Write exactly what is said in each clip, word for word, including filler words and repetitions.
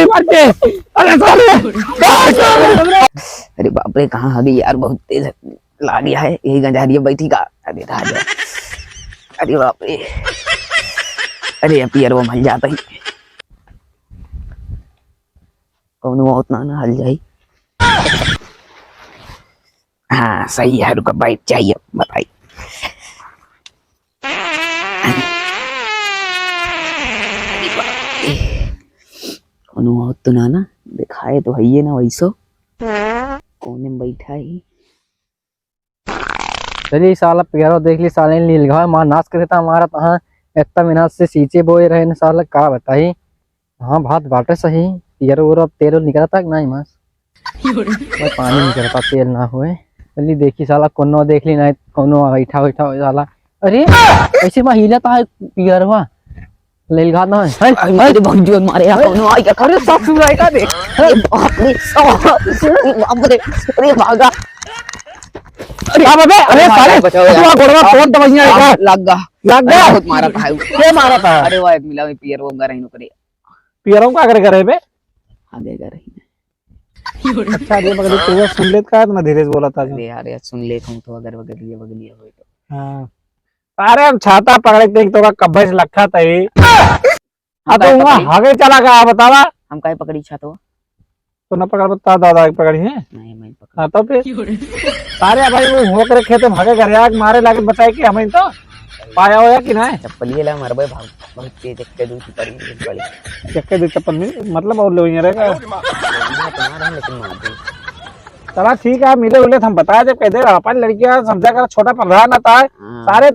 मार के। अरे साले। अरे बाप रे, कहाँ आ गई यार, बहुत तेज लाग गया है, यही गंजारिया बैठी का। अरे राजा, अरे बाप रे, अरे अब पियरवा मल जाता ही, कौनो मौत ना, ना हल जाई। हाँ सही है, रुका बैठ जाइए, बताई। कौनो मौत तो ना, ना देखाए तो है ये ना वैसो, कोने में बैठा है। चलिए, ई साला पियरो देख ली, साले नीलगाय मार नाश कर देता हमारा। तहाँ इतना मेहनत से सींचे बोए रहे न साला, का बताई। हाँ, बात बाटे सही। पियरो उरो तेल उल निकलता कि नहीं मस? भाई, पानी निकलता, तेल ना होए। चलिए देखी साला, कोनो देख ली नहीं, कोनो बैठा बैठा हो साला। अरे, ऐसे में हिलता है पियरवा। नीलगाय ना है। अरे, अरे, बहुत जोर मारे यार, कौनो आई क्या? अरे, सब सुनाई का दे। अरे बाप रे, अरे बाप रे, अरे भागा। अरे, अरे, अबे, अरे, भागा, साले, बचाओ यार। तू गोड़वा तोड़ दवाइयाँ है क्या? लग गा। लग गा? बहुत मारा था। के मारा था? अरे, वो आदमी ला, पियर वो गा रही नौकरी। पियरों का करे करे बे? आगे गा रही। अच्छा, अरे, मगर तू सुन लेत का, इतना धीरे से बोला था। अरे यार, यार, सुन लेत हूँ तो अगर वगैरह ये वगैरह हुए तो। हाँ। अरे, हम छाता पकड़े के देख तो का कब्बे से लखा था ही। हम अब तो काहे वहाँ पकड़ी? हगे चला गया, बतावा। हम काहे पकड़ी छातवा? तो ना पकड़, बता दादा के पकड़ी है। नहीं, मैं पकड़। हाँ, तो फिर? अरे भाई, वो हुआ करे खेते में हगे घर आग मारे लागे बचाए कि हमें तो पाया होया कि नहीं? चप्पलिए ला मारबे भाग, बहुत तेज एक के दू की पड़ी, पड़ी। एक के दू चप्पल मिल, मतलब और लोग रहेगा। मार तुम्हारा है, लेकिन मार दे। चला ठीक है, मिले उले तो हम बताए जब कहते रहा, अपन लड़कियां समझा कर छोटा प्रधान आता है, हाँ। सारे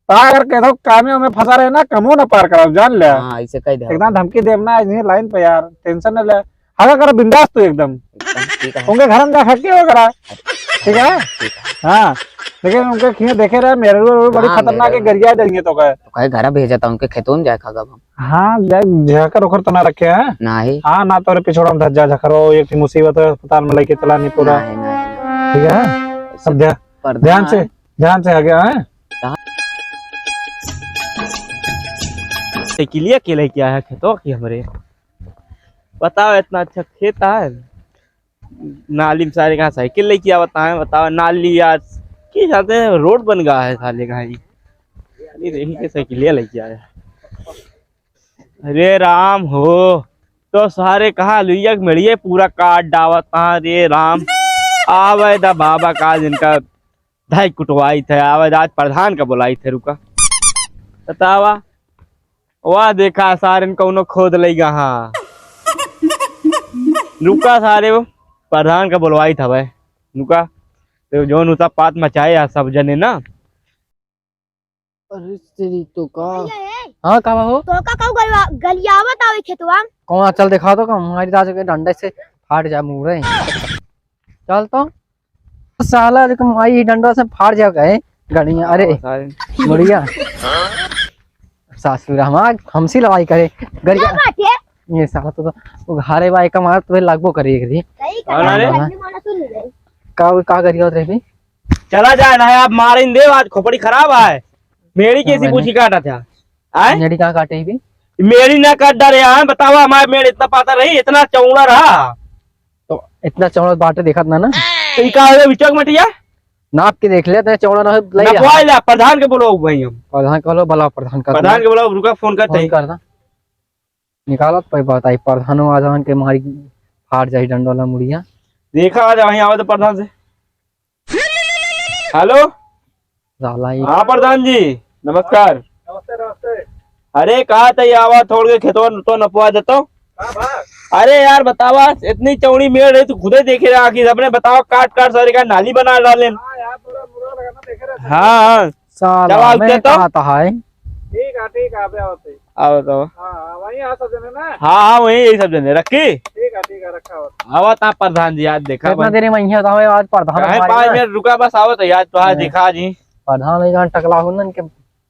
ता अगर कहता हूँ कामे में फंसा रहे ना, कमो ना पार कराओ, जान ले। हाँ, ऐसे कह दे। एकदम धमकी देव ना, इन्हीं लाइन पे यार, टेंशन न ले। हगा कर बिंदास तू एकदम। एकदम ठीक है। उनके घर में जा खटके हो करा। ठीक है? ठीक है। हाँ, लेकिन उनके खिए देखे रहे, मेरे को बड़ी हाँ, खतरनाक मेरे है, को। गरिया देंगे तो कहे। तो कहे घर भेजा था, उनके खेतों में जाए खागा हम। हाँ, जाए, झकर उखर तो ना रखे हैं। नहीं। हाँ, ना तोरे पिछोड़ा में धज्जा झकर हो, एक ठे मुसीबत है, अस्पताल में लेके चला नहीं पूरा। नहीं, नहीं, नहीं। ठीक है? अब ध्या-, प्रधान ध्यान से, ध्यान से आगे आए। साइकिलिया के लेके आया खेतवा की हमरे। बताओ, इतना अच्छा खेत है, नाली में सारे कहाँ साइकिल लेके आवत है, बताओ, नाली आज के साथे रोड बन गया है साले का ही। ये देखी के साइकिलिया लेके आया। अरे राम हो, तो सारे कहाँ लुइया के मेड़िए पूरा काट डावत है, रे राम। आवे दा बाबा का जिनका धाई कुटवाई थे, आवे आज प्रधान का बोलाई थे, रुका। बतावा, वाह, देखा, सारन कौनो खोद लई गा, हाँ। रुका सारे, वो प्रधान का बोलवाई था भाई, रुका। तो जौन उता पात मचाए आ सब जने ना। अरे तेरी तो का। भैया, ए। हाँ, का बा हो? तो का कहू गलवा-, गलियावत आवे खेतवा? कौन? चल देखा तो, का हमारी दादा के डंडे से फाट जा मुँह रे। चल तो। साला, देख, माई डंडा से फाड़ जाएगा, ए, गड़िया, अरे, हाँ, सारे। मुड़िया। सासुर हमार हमसे लड़ाई करे, गड़िया। क्या बात है? ये साला तो, तो उघारे बाई का मारा, तुम्हें लगबो करे एक दिन। सही और कहा, अरे? हाँ। का, का गरिया होत रहे बे? चला जाए ना, आप मारें दे, आज खोपड़ी खराब है। मेरी कैसी मैंने पूछी काटा था? आए? मेरी कहाँ काटे बे? मेरी ना काट डाले यार, बतावा, हमारे मेड़ इतना पाता रही, इतना चौड़ा रहा। तो इतना चौड़ा बाटे देखत ना, ना। तो ई का होवे, बिचक मटिया? नाप के देख ले, इतना चौड़ा ना हो, लई नपवाई रहा। ला, प्रधान के बोलो भाई हम। प्रधान के बोलो, भला प्रधान का प्रधान के बोलो, रुका, फोन करते फोन हैं। कर दा। निकालत पे बताई, प्रधानो आ जवन के मारी फाड़ जाई डंडोला मुड़िया। देखा, आ जा, वहीं आवे तो प्रधान से। हेलो। साला ई हाँ प्रधान जी, नमस्कार। नमस्ते, नमस्ते। अरे, कहा था ये आवा, थोड़ के खेतवा तो नपवा देतो। हाँ, बा। अरे यार, बतावा, इतनी चौड़ी मेड़ है, तू खुदे देखे रहा कि सबने बतावा, काट काट सारे का नाली बना डाले। हाँ यार, पूरा मुर्गा लगाना देखे रहे। हाँ, हाँ। साला, चला, मैं उठे तो। कहा था है। ठीक है, ठीक है, अबे आवत है। आओ तो। हाँ, हाँ, वहीं आ सब जने ना। हाँ, हाँ, वहीं यही सब जने रखी। ठीक है, ठीक है, रखा हो। आवा ता प्रधान जी, आज देखा कितना भाई। देर में यहाँ था, आज प्रधान काहे हमारे पाँच ना। मिनट रुका, बस आवत है, आज तो आज हाँ। देखा जी। प्रधान भाई कहाँ टकला हो ना इनके।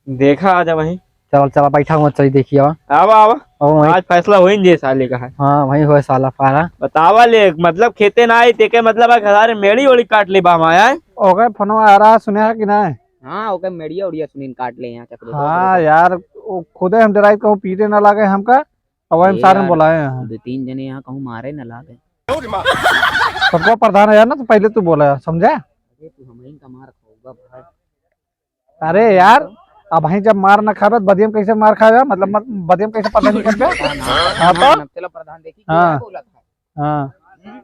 देखा आ जा वहीं। चल, चल, बैठा हुआ, चल, देखिए, आवा। आवा, आवा। और वहीं आज फैसला होई जे साले का है। हाँ, वहीं होए साला पारा। बतावा ले, मतलब, खेते ना आई, तेके मतलब, आ सारे मेड़ी ओड़ी काट ले बा हमारे, आए? ओके, फोनवा आ रहा, सुने है कि ना? हाँ, ओके, मेड़िया उड़िया सुनीन काट ले यहाँ चक्र। हाँ यार, वो खुदे हम डराई कहूँ पीटे ना लागे हमका, अबहिन ए सारे यार, बोलाए हैं। दो तीन जने यहाँ कहूँ मारे न लागे। सबको प्रधान है यार ना, तो पहले तू बोला, समझा? अरे तू हमहिन का मार खाऊगा भाई। अरे यार, अबहीं जब मार न खाबे, तो बदियम कैसे मार खाबे? मतलब, मत-, बदियम कैसे पता नहीं करबे? हाँ, तो? चलो प्रधान, देखी, हाँ। क्या बोला था? हाँ। हम्म?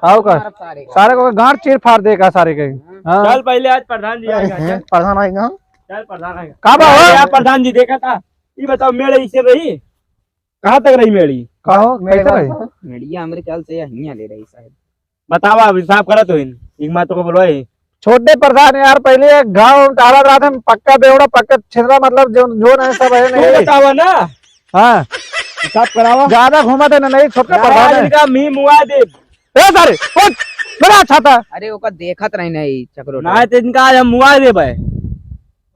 आओ का? मार सारे का। सारे को गांड चीर फाड़ देगा सारे के। हाँ। चल, पहले आज प्रधान जी आएगा, चल। प्रधान आएगा। चल, प्रधान आएगा। का बा हो? अरे यार, प्रधान जी, देखा था, ये बताओ, मेड़ इसे रही? कहाँ तक रही मेड़ी? का हो? मेरे कैसे बात रही? को मेड़िया हमरे ख्याल से हियाँ ले रही शायद। बतावा, अब हिसाब करा तो इन। एक माँ तो को बोलवाई। छोटे प्रधान यार, पहले एक घाव डाला रहा था, पक्का बेवड़ा, पक्का छिंदरा, मतलब जो, जो नहीं सब है तू नहीं। बतावा ना। हाँ। हिसाब करावा। ज्यादा घूमत है ना, नहीं, छोटका यार, प्रधान है। इनका मी मुआ दे। ए सारे, उठ, बड़ा छाता। अरे, ओका देखत रही नहीं, चक्रो ना, तो इनका आज हम मुआ दे भाई।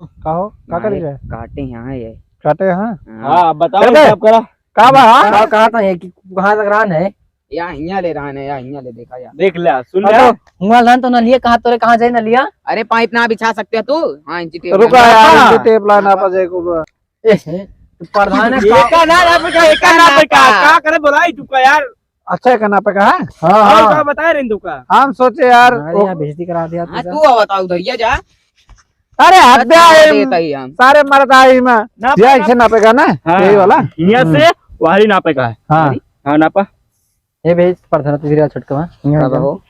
का हो? का मारे करी जाए? काटे यहाँ है। काटे यहाँ? हाँ। हाँ, बताओ, ए बे, हिसाब करा। का बा, हाँ? का, कहा था ये कि कहाँ तक रान है? या हियाँ ले रान है, या हियाँ ले, देखा या। देख लिया, सुन हाँ, लिया। तो हुआ लान तो नलिया कहाँ तोरे, कहाँ जाए नलिया? अरे, पाइप ना बिछा सकते हो तू? हाँ, इंची टेप तो रुका ना। यार, हाँ। इंची टेप लाना पा जाए को बा। ए, तो प्रधान है, एका ना, ना पे का, एका ना पे का, का? का करे बोलाई तू का यार? अच्छा, एका ना पे का है? हाँ, हाँ, हाँ। का बताए रहे तू का? हम सोचे यार, हमारे वो यहाँ बेइज्जती करा दिया हाँ, तू। तू बताओ, उधरिया जा। अरे, हद अच्छा, है, देता ही हम। सारे मरद आई में। ना या पा-, ऐसे नापेगा ना, हाँ, यही वाला? यहाँ से हम्म। वही नापे का है। हाँ। हाँ, नापा। ये भेज, प्रधान, तू फिर छोटका, हाँ। यहाँ का बा हो?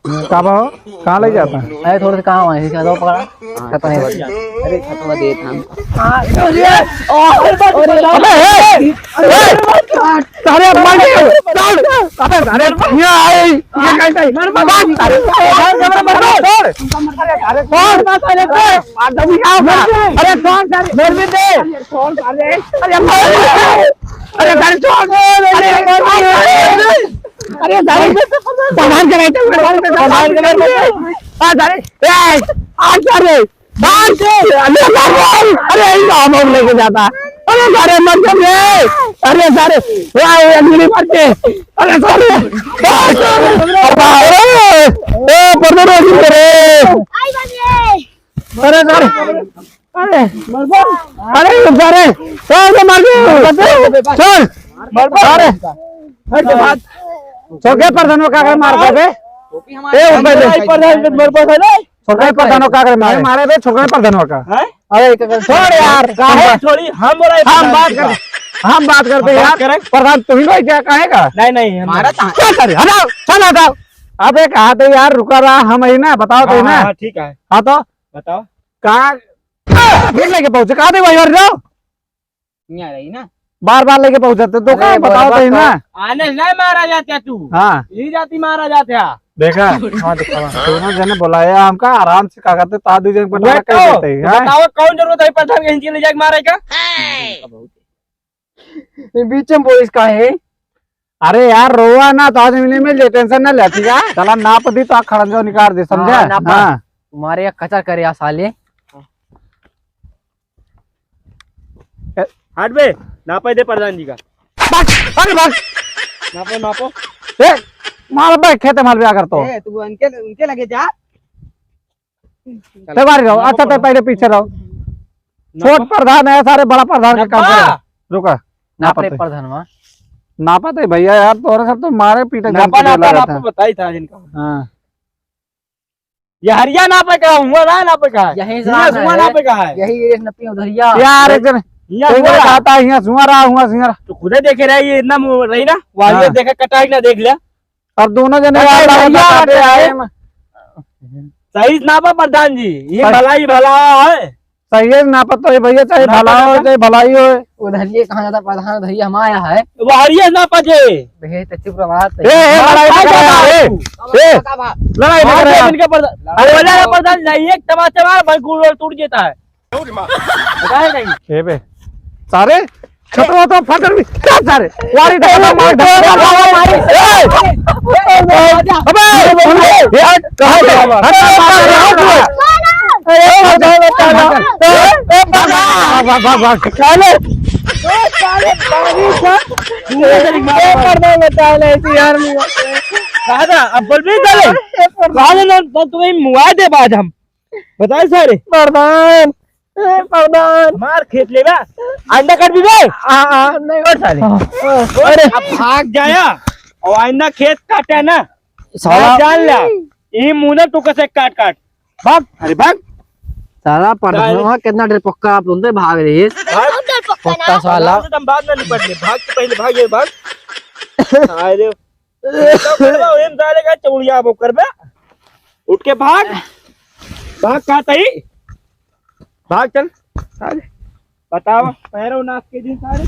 का बा हो? कहाँ ले जाता है? अरे, थोड़ा सा कहाँ हुआ है? इसका दो पकड़ा। हाँ, खत्म है। अरे, खत्म दे था। हाँ, अरे, अरे, अबे, ए, ए, अरे, मर गए। छोड़। अबे, अरे, ये कहीं नहीं। मर, मर, मर, अरे, अरे, छोड़। अरे, अरे, छोड़। अरे, छोड़, सारे। मर भी दे। छोड़, सारे। अरे, मर। अरे, सारे, छोड़। अरे, अरे, सारे। प्रधान के बेटे, प्रधान के बेटे। हाँ, सारे। ए, आ, सारे। बांध दे, अरे बाबू, अरे यही तो हम लोग लेके जाता। अरे सारे मर गए रे। अरे सारे, वाह, ये अंगुली मार के। अरे सारे, अरे, अरे, ए, पर्दे रोक दे रे। अरे सारे, अरे, अरे ये सारे, सारे मर गए। चल, अरे, छोड़ के प्रधानों का अगर मार दे बे। ए, ऊपर ले। छोटका प्रधान का करे मारे। मारे बे, छोटका प्रधान का। हैं? अरे, एक, एक, छोड़ यार, काहे छोड़ी? हम बोला हम बात कर, हम बात करते हैं यार। प्रधान तुम ही लोग क्या कहेगा? नहीं, नहीं, हम मारा नहीं। था। चल, चल, हटाओ, चल, हटाओ। अब एक हाथ है यार, रुका रहा, हम ही ना, बताओ तो हाँ, ना। हाँ, ठीक है। हाँ तो? बताओ। कहाँ, फिर लेके पहुँचे, कहाँ थे भाई, यार, जाओ। हियाँ रही ना। बार बार लेके पहुँचत है, तो अरे, का बताओ बर्बाद तो ही ना। कर। आने से नहीं मारा जाता तू। हाँ। यही जाति मारा जाता है। देखा, हाँ, देखा, हाँ। दोनों जने बुलाया हमका, आराम से का करते, ता दू जने पटारा वही कर तो। देते हैं, तो हाँ? बताओ, कौन जरूरत है प्रधान के हिंदी ले जाके मारे का? ये बीच में बोलिस का है? अरे यार, रोवा ना, तो आज मिले मिल जाए, tension ना ले, ठीक है? चला नाप दी तो आ खड़ंजो निकाल दे, समझा? हाँ, नाप। हाँ। तुम्हारे यहाँ कचर करे आ साले। ए, हट बे, नापे दे प्रधान जी का। भाग, अरे भाग। नापो, नापो। ए, मार बे, खेते मार बे अगर तो। ए, तू उनके, उनके लगे जा। चल, ते बाहर रहो, नापो अच्छा, ते प्रधान। पहले पीछे रहो। नापो। छोट प्रधान है, सारे बड़ा प्रधान का काम नापा। करो। रुका, नापा नापे ते। प्रधानवा। नापा ते भैया यार, तोरे सब तो मारे पीटे नापा, नापा, नापा, बताई था इनका। हाँ। ये हरिया नापे का, हुआ ना नापे का। यही हियाँ जाना हुआ है। नापे का है। यही एक नपी उधरिया। यार, एक जन, हियाँ एक जन हुआ। कहता है, हियाँ हुआ रहा, हुआ हियाँ रहा। तो खुदे देखे रहे, ये इतना मु-, रही ना, वो हाँ। ये देखे कटाई ना देख लिया। अब दोनों जने कटाई यार, भैया, काटे आए। सही नापा प्रधान जी, ये सही। भला ही भला है। सही है, नापत तो है भैया, चाहे नापत भला हो, है। चाहे भलाई हो। उधर ये कहाँ जाता प्रधान, उधर ये हम आया है। वो हरिये नापत है। भैया, तो चुप रहो, बात ए, ए, है। लड़ाई ना करे, ए, ए, लड़ाई ना मार करे। दे इनके प्रधान। अरे, वाला प्रधान नहीं, एक तमाचा मार, भाई, गोड़ टूट जाता है। बताए नहीं। ए बे, सारे, खतरा तो फटर भी, क्या सारे? वारी तो खतरा मार, धक्का मार, मार, मार। ए! अबे, ए, हट, हट, हट, हट, हट, हट। भाग, भाग, भाग, भाग। साले, साले, पानी से, ये कर दो, बता ले, इसी यार में। दादा, अब बोल भी साले। साले, ना, ना, तुम्हें मुआ दे बाद हम। बताए सारे। प्रधान, ए, प्रधान। मार खेत लेबा। आइंदा काट भी बे। आ, आ, नहीं। छोड़ साले। हाँ। अरे। अब भाग जाया। और आइंदा खेत काटे ना। साला। जान ला। ई मुंह ना तू कसे काट काट। भाग। अरे भाग। साला प्रधान साले। वहाँ कितना डर पक्का आप तुमसे भाग रही है। भाग। बहुत डर पक्का पक्का ना। साला। आराम से तुम बाद में निपट ले। भाग के पहले भाग, ये भाग। अरे। तो करवा, एम साले का चौड़िया वो करबे। उठ के भाग। भाग, कहाँ तई? भाग चल। साले। बताओ, पैरों नाश के दिन सारे।